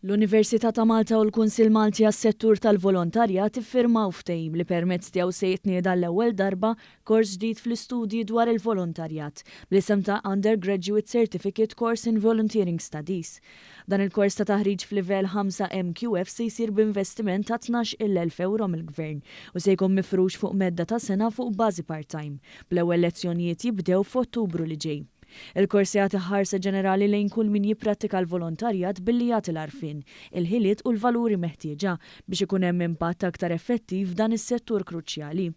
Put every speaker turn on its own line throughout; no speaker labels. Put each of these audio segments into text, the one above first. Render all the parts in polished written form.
L-Università ta' Malta u l-Kunsill Malti għas-Settur tal-Volontarjat iffirmaw ftehim li permezz tiegħu se jitnieda għall-ewwel darba kors ġdid fl-istudji dwar il-volontarjat, bl-isem ta' Undergraduate Certificate Course in Volunteering Studies. Dan il-kors ta' taħriġ f'livell 5 MQF se jsir b'investiment ta' 12,000 ewro mill-Gvern u se jkun mifrux fuq medda ta' sena fuq bażi part-time, bl-ewwel lezzjonijiet jibdew f'Ottubru li ġej. Il-kors jagħti ħarsa ġenerali lejn kull min jipprattika l-volontarjat billi jagħti l-għarfien, il-ħiliet u l-valuri meħtieġa biex ikun hemm impatt aktar effettiv f'dan is-settur kruċjali.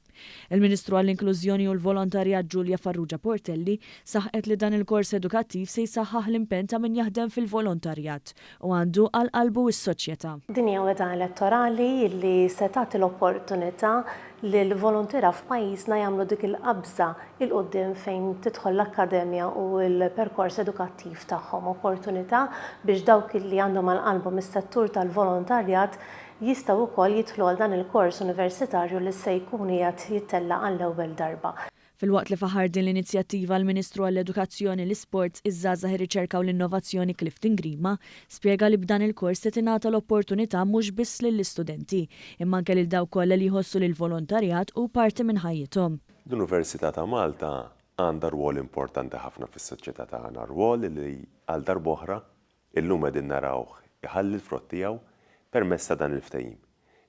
Il-Ministru għall-Inklużjoni u l-Volontarjat Julia Farrugia Portelli saħqet li dan il-kors edukattiv se jsaħħaħ l-impenn ta' min jaħdem fil-volontarjat u għandu għal qalbu s-soċjetà.
Din hija wegħda elettorali li se tagħti l-opportunità lill-voluntiera f'pajjiżna jagħmlu dik il-qabża 'il quddiem fejn tidħol l-akkademja u l-perkors edukattiv tagħhom. Opportunità biex dawk li għandhom għal qalbhom is-settur tal-volontarjat jistgħu wkoll jidħlu għal dan il-kors universitarju li se jkun qiegħed jittella' għall-ewwel darba.
Filwaqt li faħħar din l-inizjattiva l-Ministru għall-Edukazzjoni, l-Isports, iż-Żgħażagħ, ir-Riċerka u l-Innovazzjoni Clifton Grima spjega li b'dan il-kors se tingħata l-opportunità mhux biss lill-istudenti imma anke lil dawk kollha li jħossu li l-volontarjat hu parti minn ħajjithom.
L-Università ta' Malta għandha rwol importanti ħafna fis-soċjetà tagħna, rwol li għal darb'oħra illum qegħdin narawh iħalli l-frott tiegħu permezz ta' dan il-ftehim.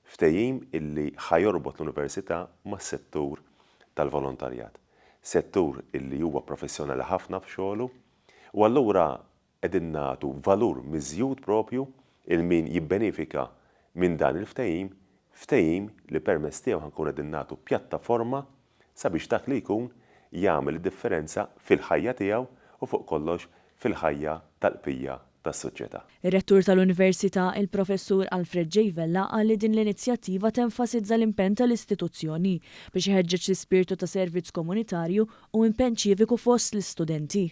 Ftehim illi ħa jorbot l-Università mas-settur tal-volontarjat. Settur illi huwa professjonali ħafna f'xogħlu u allura qegħdin nagħtu valur miżjud proprju 'il min jibbenifika minn dan il-ftehim, ftehim li permezz tiegħu ħa nkunu qegħdin nagħtu pjattaforma sabiex dak li jkun jagħmel id-differenza fil-ħajja tiegħu u fuq kollox fil-ħajja tal-bqija tas-soċjetà.
Ir-Rettur tal-Università, il-Professur Alfred J. Vella qal li din l-inizjattiva tenfasizza l-impenn tal-istituzzjoni biex iħeġġeġ l-ispirtu ta' servizz komunitarju u impenn ċiviku fost l-istudenti.